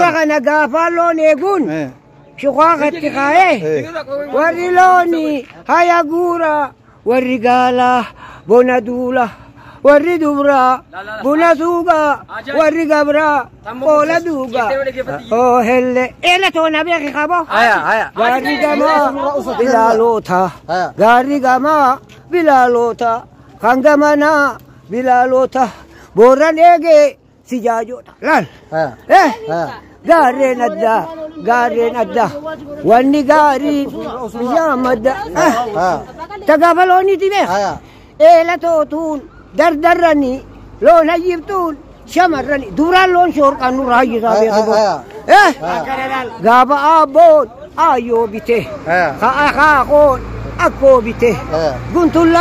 Dura kana gaafa loon eeguun shuqaaqatti kaa'ee warri looni haya guura, warri gaalaa bona duula, warri dubraa buna suugaa, warri gabraa qoola duugaa. Oo helle eela toona beeki qabo. Gaarri gamaa bilaaloota, gaarri gamaa bilaaloota, kan gamanaa bilaaloota, boorran eegee si jaajoota. Laal. Gaarreen addaa, gaarreen addaa, wanni gaariin bishaan madda. Tagaafa looniiti beek. Eela tootuun dardarranii loon hayyiftuun shamarranii duraan loon shoorqaan nurra hayyisaa beeku. Gaafa aabboon aayyoo bite, kaa'oon akkoo bite, guntuun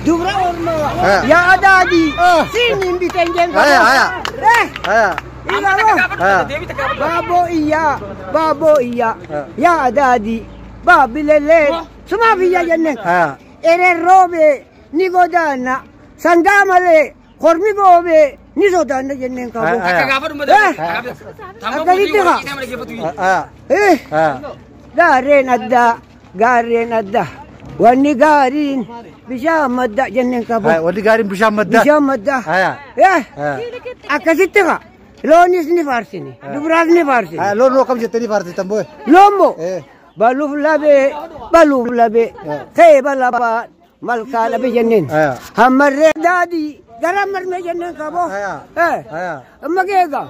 dubra ormaa yaa adaadii siiniin biteen jeen. Baaboo iyyaa, baaboo iyyaa, yaa adaadii, baabbilellee, sumaaf iyyaa jenneen. Ereen roobee ni godaanna, sangaa malee kormi goobee ni sodaanna jenneen qabu. Akkasitti haa. Gaarreen addaa, gaarreen addaa, wanni gaariin bishaan madda jenneen qabu. Wanni gaariin bishaan madda. Bishaan madda. Akkasitti haa. Loonis ni faarsini, dubaraas ni faarsini. Loon noo kam jettanii faarsitan boo'e? Loon moo? Baluuf labee, baluuf labee, keeba labaa, malkaa labe jenneen. Hammarree daadii gara marmee jenneen qaboo. Amma geegaa.